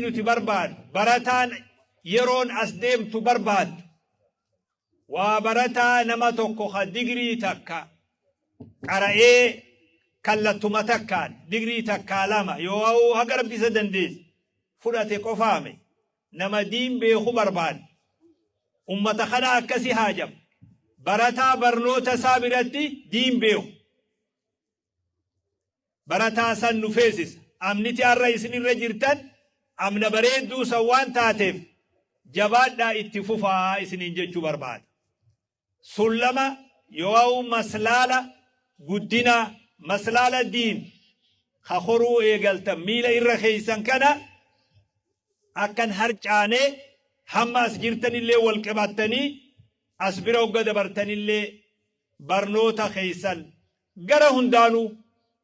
Nuti barbaadu, barataan yeroon as deemtu barbaaddu, waa barataa nama tokko ka digrii takka qara'ee kallattuma takkaan digrii takkaa lama yoo haga Rabbi isa dandeesse fudhate qofaame nama diin beeku barbaadna. Ummata kana akkasi haajama. Barataa barnoota isaa biratti diin beeku. Barataa san nu feesisa. Amniti har'a isin irra jirtan amna bareedduu san waan taateef jabaadhaa itti fufaa isiniin jechuu barbaada. Sullama yoo'u maslaala guddinaa, maslaala diin ka koruu eegaltan miila irra keeysan kana akkan harcaane hamma as jirtanillee wal qabattanii as bira hogga dabartanillee barnoota keeysan gara hundaanuu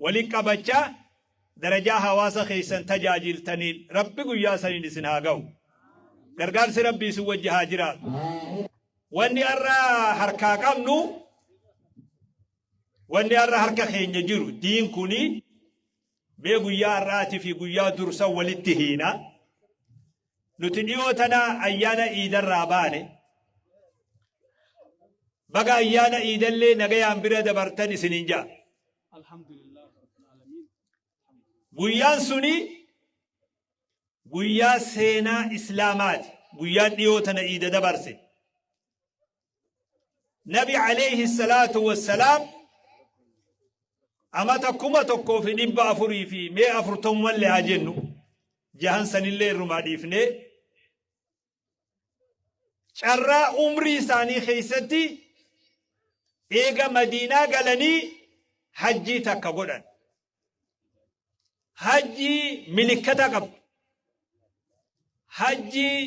wali qabachaa darajaa hawaasa keessan tajaajiltaniin Rabbi guyyaa saniin isin haa gahu. Gargaarsi Rabbii isin wajji haa jiraatu. Wanni har'a harkaa qabnu, wanni har'a harka keenya jiru diin kuni mee guyyaa har'aatii fi guyyaa dursan walitti hiina. Nuti dhiyoo tana ayyaana iidarraa baane. Baga ayyaana iidallee nagayaan bira dabartan isiniin ja'a. Guyyaan suni guyyaa seenaa Islaamaati. Guyyaan dhiyoo tana iida dabarse. Nabi alayhi salaatu wassalaam amata 1400 fi mee afurtamumallee haa jennu, jahan sanillee irrumaa dhiifnee, carraa umrii isaanii keessatti eega Madiinaa galanii hajjii takka godhan. Hajjii milikkata qabdu. Hajjii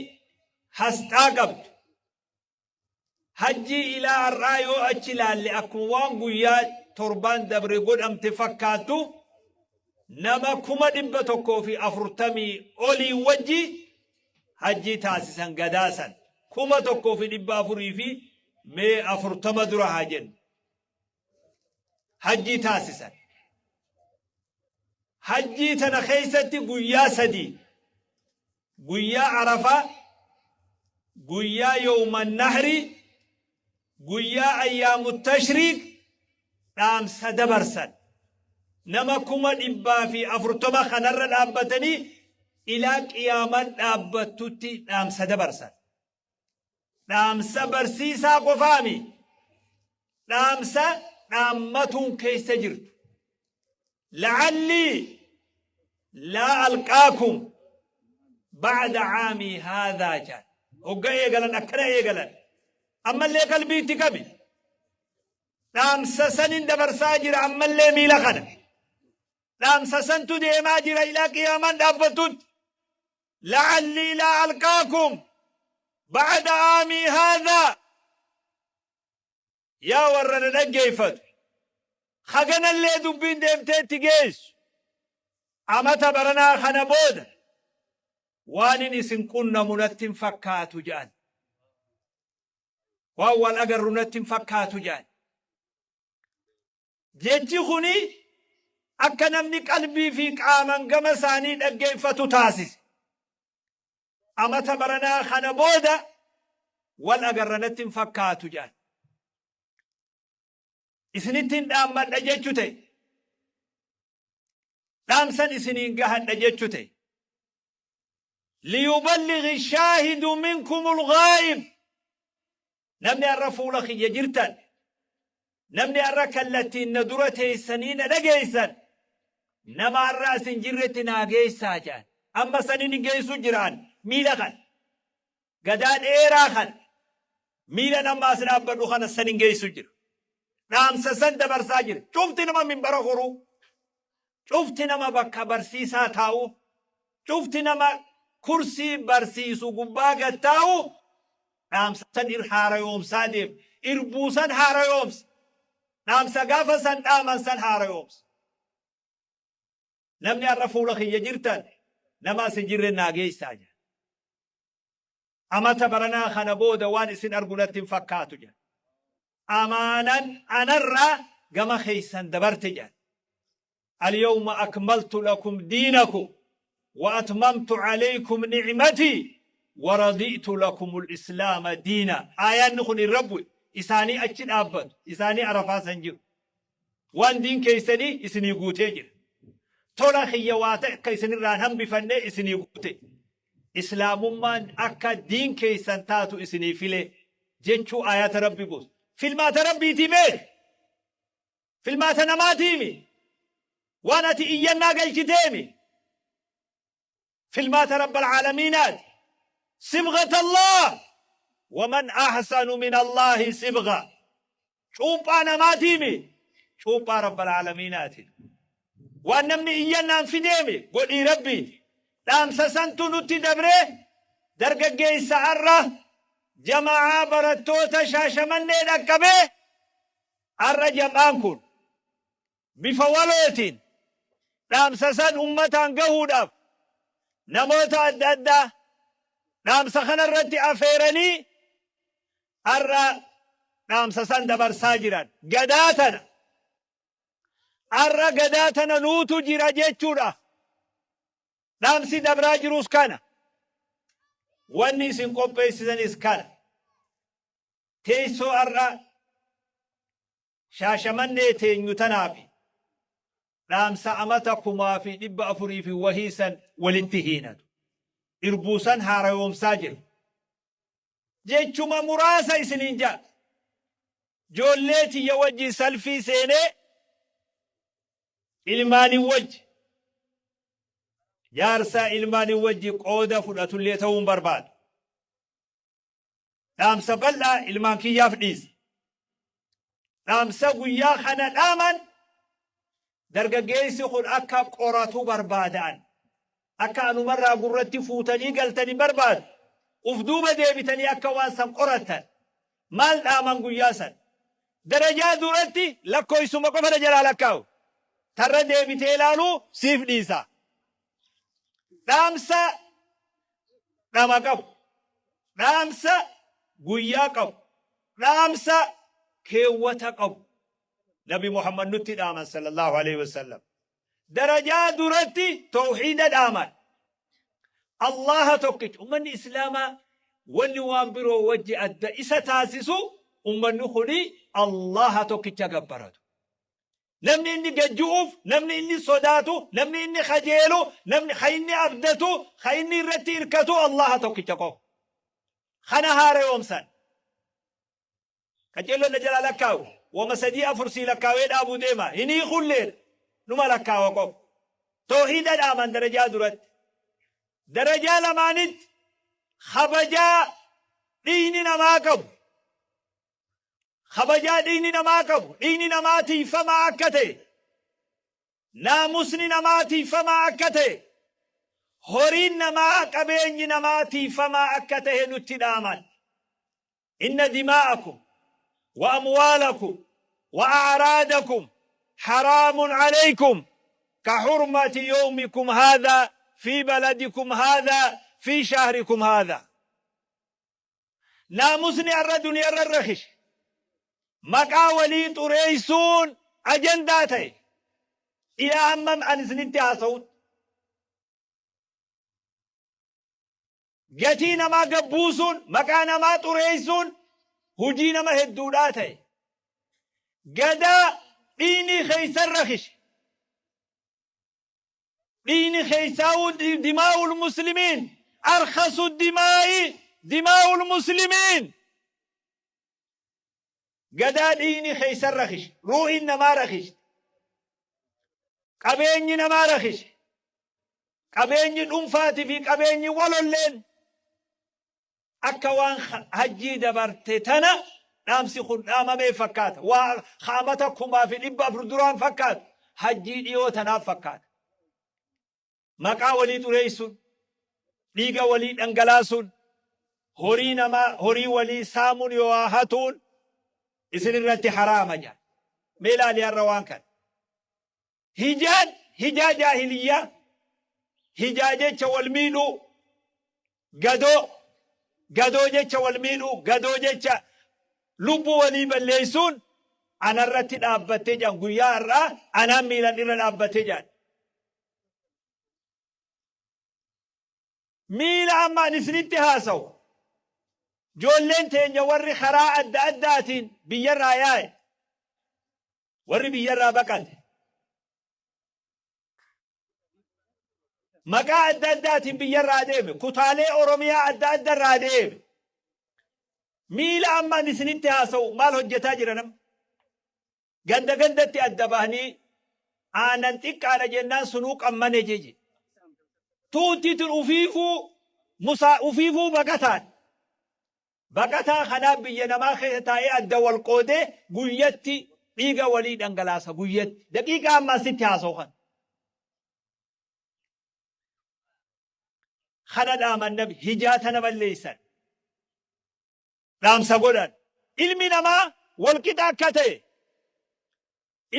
hasxaa qabdu. Hajjii ilaa har'aa yoo achi ilaalle akkuma waan guyyaa torbaan dabre godhamte fakkaattu, nama 140,000 olii wajji hajjii taasisan gadaasan 1400 fi mee 40 dura haa jennu. Hajjii taasisan. Hajjii tana keessatti guyyaa 3, guyyaa Arafaa, guyyaa yawma nahri, guyyaa ayyaamu tashriiq dhaamsa dabarsan. Nama 140,000 kanarra dhaabbatanii ilaa qiyaamaan dhaabbattutti dhaamsa dabarsan. Dhaamsa barsiisaa qofaami. Dhaamsa dhaammatuun keessa jirtu. La'allii laa alqaakum ba'da caamii haadhaa jaan. Hogga eegalan akkana eegalan. Ammallee qalbii itti qabi. Dhaamsa sanin dabarsaa jira ammallee miila kana. Dhaamsa santu deemaa jira ilaa qiyaamaan dhaabbattutti. La'allii laa alqaakum ba'da aamii haadhaa. Yaa warra na dhaggeeffatu, haganallee dubbiin deemtee itti geessu, amata baranaa kana booda waanin isin qunnamu natti hin fakkaatu jedhan. Waan wal agarru natti hin fakkaatu jedhan. Jechi kuni akka namni qalbii fi qaaman gama isaanii dhaggeeffatu taasise. Amata baranaa kana booda wal agarra natti hin fakkaatu jedhan. Isinittiin dhaammadha jechu ta'e. Dhaamsan isiniin gahadha jechu ta'e. Liyuballighi shaahidu minkumul ghaa'ib. Namni har'a fuula kiyya jirtan, namni har'a kallattiin na dura teessanii na dhageessan, nama har'a as hin jirretti naa geessaa jedhan. Amma sanin hin geessu jiraan miila kana. Gadaa dheeraa kana. Miila nama as dhaabbadhu kana san hin geessu jira. Dhaamsa san dabarsaa jira. Cufti nama minbara horuu. Cufti nama bakka barsiisaa taa'u. Cufti nama kursii barsiisu gubbaa gad taa'u dhaamsa san ir haarayoomsaa deema. Irbuu san haarayoomsa. Dhaamsa gaafa san dhaaman san haarayoomsa. Namni har'a fuula kiyya jirtan nama as hin jirre naa geessaa jedha. Amata baranaa kana booda waan isin argu natti hin fakkaatu jedha. Amaanan anarraa gama keessan dabarte jedha. Alyawma akmaltu lakum diinakum. Wa atmamtu alaykum ni'matii wa radi'tu lakumul islaama diina. Aayaanni kun irra bu'e. Isaanii achi dhaabbatu. Isaanii Arafaa san jiru. Waan diin keessanii isinii guutee jira. Tola kiyya waa takka isinirraa hin hambifanne isinii guute. Islaamummaan akka diin keessan taatu isinii file jechuu aayata Rabbi buuse. Filmaata Rabbiitii beeki. Filmaata namaatiimi. Waan ati iyyannaa galchiteemi. Filmaata Rabbal Aalamiinaati. Sibghat Allah waman ahsanu min Allaahi sibgha. Cuuphaa namaatiimi. Cuuphaa Rabbal Aalamiinaati. Waan namni iyyannaan fideemi godhii Rabbiiti. Dhaamsa santu nutti dabree dargaggeessa arra jama'aa barattoota Shaashamannee dhaqqabee Har'a jam'aan kun bifa walootiin dhaamsa san ummataan gahuudhaaf namoota adda addaa dhaamsa kana irratti afeeranii har'a dhaamsa san dabarsaa jiran. Gadaa tana har'a gadaa tana nuutu jira jechuudha. Dhaamsi dabraa jirus kana. Wanni isin qopheessitanis kana. Teessoo har'a Shaashamannee teenyu tanaafi dhaamsa amata 1400 fi wahii san walitti hiinatu. Irbuu san haarayoomsaa jira. Jechuma muraasa isiniin ja'a. Joollee tiyya wajjin salfii seenee ilmaanin wajji jaarsa ilmaanin wajji qooda fudhatullee ta'uu hin barbaadu. Dhaamsa bal'aa ilmaan kiyyaaf dhiisa. Dhaamsa guyyaa kana dhaaman dargaggeessi kun akka qoratu barbaada'an. Akka anumarraa gurratti fuutanii galtan hin barbaadu. Uf duuba deebitanii akka waan san qorattan. Maal dhaaman guyyaa san? Darajaa duratti lakkoofsuma qofa na jalaa lakkaa'u. Tarra deebitee ilaaluu siif dhiisa. Dhaamsa dhama qabu. Dhaamsa guyyaa qabu. Dhaamsa keewwata qabu. Nabi Muhammad nutti dhaaman sallallahu alaihi wasallam. Darajaa duratti tawhiida dhaaman. Allaha tokkicha. Ummanni Islaamaa wanni waan biroo wajji adda isa taasisu ummanni kuni Allaha tokkicha gabbaratu. Namni inni gad ju'uuf, namni inni sodaatu, namni inni kajeelu, namni ka inni abdatu, ka inni irratti irkatu Allaha tokkicha qofa. Kana haareyoomsan. Qaceelloon na jalaa lakkaawu. Wama sadii afur sii lakkaawee dhaabuu deema. Hin hiikulleedha. Numa lakkaawa qofa. Toohiida dhaaman darajaa duratti. Darajaa lamaanitti kabajaa dhiigni namaa qabu. Kabajaa dhiigni namaa qabu, dhiigni namaa tiiyfamaa akka ta'e, naamusni namaa tiiyfamaa akka ta'e, horiin namaa qabeenyi namaa tiiyfamaa akka ta'e nutti dhaaman. Inna dimaa'akum wa amwaalakum wa a'raadakum haraamun alaykum ka hurmati yawmikum haadhaa fi baladikum haadhaa fi shahrikum haadhaa. Naamusni har'a duniyarra rakishe. Maqaa walii xureessuun ajandaa ta'e. Ilaa hammam an isinitti haasa'utti. Gatii namaa gad buusuun, maqaa namaa xureessuun hojii nama hedduudhaa ta'e. Gadaa dhiigni keessan rakishe. Dhiigni keessaa'uu dimaa'ul muslimiin arkhasu dimaa'i dimaa'ul muslimiin. Gadaa dhiigni keessan rakishe, ruuhiin namaa rakishte, qabeenyi namaa rakishe, qabeenyi dhuunfaatii fi qabeenyi walolleen Akka waan hajjii dabarte tana dhaamsi kun dhaamamee fakkaata. Waa ka amata 1400 duraan fakkaatu hajjii dhiyoo tanaaf fakkaata. Maqaa walii xureessuun, dhiiga walii dhangalaasuun, horii namaa horii walii saamuun yoo hatuun isin irratti haraama jedha. Mee ilaali har'a waan kana. Hijaan hijaa jaahiliyyaa, hijaa jecha wal miidhuu, gadoo, gadoo jecha wal miidhuu, gadoo jecha lubbuu walii balleessuun anarratti dhaabbattee jedhan guyyaa har'aa anaan miilan irra dhaabbattee jedhan. Miila amma ani isinitti haasawu. Joolleen teenya warri karaa adda addaatiin biyyarraa yaa'e, warri biyyarraa baqate, maqaa adda addaatiin biyyarraa deeme, kutaalee Oromiyaa adda addarraa deeme. Miila amma ani isinitti haasa'u maal hojjetaa jira nama? Ganda gandatti adda bahanii aanan xiqqaadha jennaan sunuu qammane jeje. Tuutti tun ufiifuu musaa ufiifuu baqataan. Baqataa kanaaf biyya namaa keessa taa'ee adda wal qoodee guyyatti dhiiga walii dhangalaasa guyyatti. Daqiiqaa amma asitti haasa'u kana. Kana dhaaman nabi hijaa tana balleessan. Dhaamsa godhan. Ilmi namaa walqixa akka ta'e.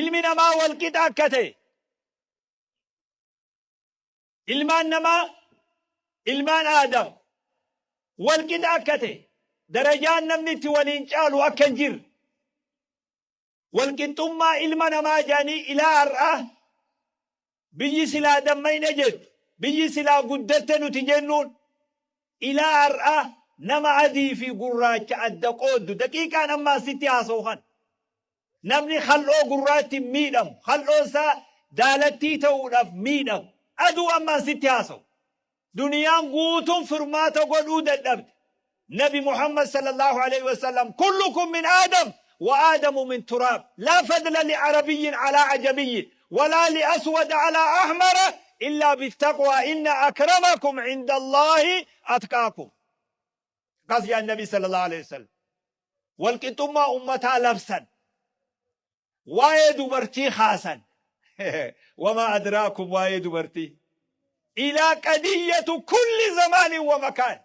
Ilmi namaa walqixa akka ta'e. Ilmaan namaa ilmaan Aadam walqixa akka ta'e. Darajaan namni itti waliin caalu akka hin jirre. Walqixxummaa ilma namaa jedhanii ilaa har'aa biyyi silaa dammayne jettu, biyyi silaa guddatte nuti jennuun ilaa har'aa nama adii fi gurraacha adda qooddu daqiiqaan amma asitti haasa'u kana. Namni kal'oo gurraatti miidhamu, kal'oon isaa daalattii ta'uudhaaf miidhamu. Aduu amma asitti haasa'u. Duniyaan guutuun furmaata godhuu dadhabde. Nabi Muhammad sallallahu alaihi wasallam kullukum min Aadam wa Aadamu min turaab. Laa fadla li arabiyyin alaa ajamiyyin walaa li aswad alaa ahmara illaa bittaqwaa inna akramakum inda Allaahi atqaakum. Akkas jedhan Nabi sallallahu alaihi wasallam. Walqixxummaa ummataa labsan. Waa'ee dubartii kaasan. Wamaa adraakum waa'ee dubartii. Ilaa qadiyyatu kulli zamaanin wa makaan.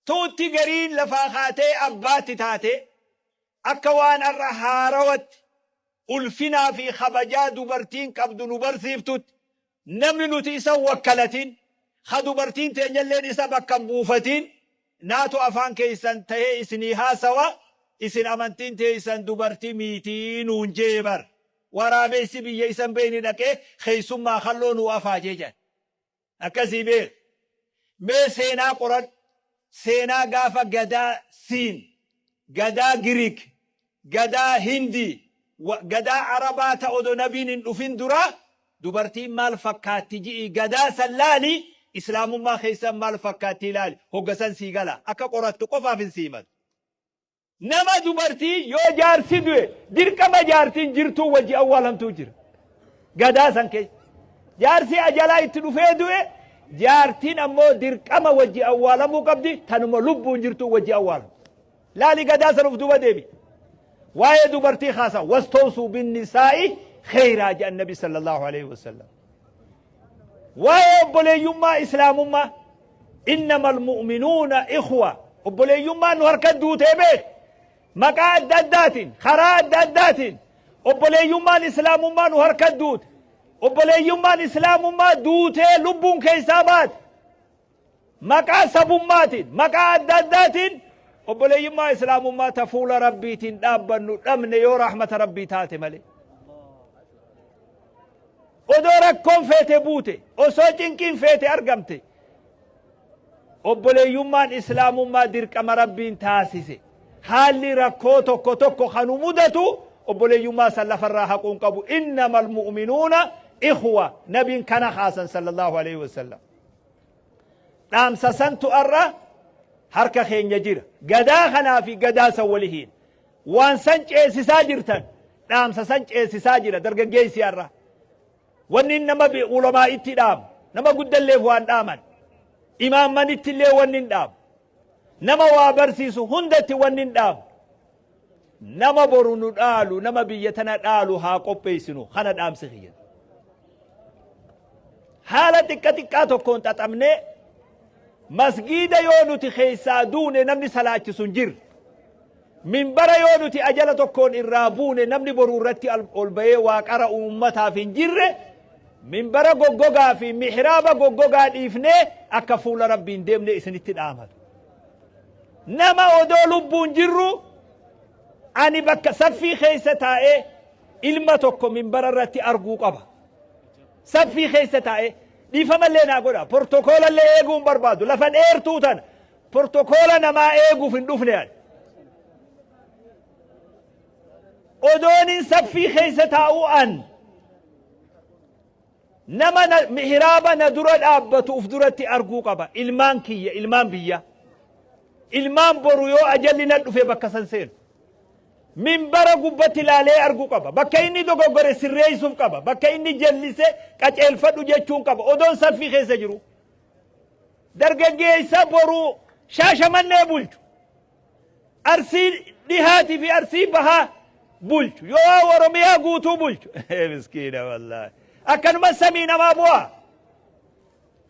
Tuutti gariin lafaa kaatee abbaatti taatee akka waan har'a haarawatti ulfinaa fi kabajaa dubartiin qabdu nu barsiiftutti Namni nuti isa hin wakkalatin, ka dubartiin teenyalleen isa bakka hin buufatin, naatu afaan keessan tahee isinii haasawa, isin amantiin teessan dubartii miitii nuun jee bar. Waraabessi biyya isa hin beekne dhaqee keessummaa kalloo nuu afaajee jedhan. Akkasii beek. Mee seenaa qoradhu. Seenaa gaafa gadaa Siin, gadaa Giriik, Gadaa Hindii, Gadaa Arabaa ta odo Nabiin hin dhufin dura dubartiin maal fakkaatti ji'ii gadaa san laali, Islaamummaa keessan maal fakkaatti ilaali, hogga san sii gala. Akka qorattu qofaaf hin sii himatu. Nama dubartii yoo jaarsi du'e dirqama jaartiin jirtuu wajji awwaalamtuu jira. Gadaa san keessa. Jaarsi ajalaa itti dhufee du'e jaartiin ammoo dirqama wajji awwaalamuu qabdi tanuma lubbuun jirtuu wajji awwaalamu. Laali gadaa san uf duuba deebi. Waa'ee dubartii kaasa wastawsuu binnisaa'i kheyraa jedhan nabi sallallahu alaihi wasallam. Waa'ee obboleeyyummaa islaamummaa innamal mu'minuuna ikhwa obboleeyyummaan nu harka duutee beek maqaa adda addaatiin karaa adda addaatiin obboleeyyummaan islaamummaa nu harka duute obboleeyyummaan islaamummaa duutee lubbuun keessaa baate Maqaa sabummaatiin, maqaa adda addaatiin obboleeyyummaa islaamummaa ta fuula Rabbiitiin dhaabbannu dhabne yoo rahmata Rabbii taate malee. Odoo rakkoon feete buute, osoo cinqiin feete argamte, obboleeyyummaan islaamummaa dirqama Rabbiin taasise. Haalli rakkoo tokko tokko kanu mudatu obboleeyyummaa san lafarraa haquun qabu. Innamal mu'minuuna ikhwa nabiin kana kaasan sallallahu alaihi wasallam. Dhaamsa santu arra harka keenya jira. Gadaa kanaa fi gadaa san wali hiina. Waan san ceesisaa jirtan dhaamsa san ceesisaa jira dargaggeessi arra. Wanni nama ulamaa itti dhaamu nama guddalleef waan dhaaman imaammanitti illee wanni hin dhaamu nama waa barsiisu hundatti wanni hin dhaamu nama boru nu dhaalu nama biyya tana dhaalu haa qopheessinu kana dhaamsi kiyya. Haala xiqqa xiqqaa tokkoon xaxamnee masgiida yoo nuti keessaa duune namni salaachisu hin jirre. Minbara yoo nuti ajala tokkoon irraa buune namni boru irratti ol bahee waa qara'u uummataaf hin jirre minbara goggogaa fi mihraaba goggogaa dhiifnee akka fuula Rabbiin deemne isinitti dhaamatu. Nama odoo lubbuun jirru ani bakka saffii keessa taa'ee ilma tokko minbara irratti arguu qaba. Saffii keessa taa'ee Dhiifamallee naa godha. Portokoolallee eeguu hin barbaadu. Lafa dheertuu tana portokoola namaa eeguuf hin dhufne ani. Odoonin saffii keessa taa'uu an nama na, mihraaba na dura dhaabbatu uf duratti arguu qaba. Ilmaan kiyya, ilmaan biyya. Ilmaan boru yoo ajalli na dhufe bakka san seenu. Minbara gubbatti laalee arguu qaba. Bakka inni dogoggore sirreessuuf qaba. Bakka inni jallise qaceelfadhu jechuun qaba. Odoon saffii keessa jiru. Dargaggeessa boru Shaashamannee bulchu. Arsii dhihaatii fi Arsii bahaa bulchu. Yoo Oromiyaa guutuu bulchu. Miskiina wallaahi. Akkanuma samii namaa bu'aa.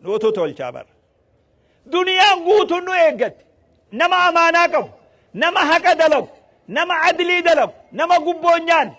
Nuutu tolchaa bara. Duniyaan guutuun nu eeggatti. Nama amaanaa qabu, nama haqa dalagu, nama adlii dalagu, nama gubboo hin nyaanne.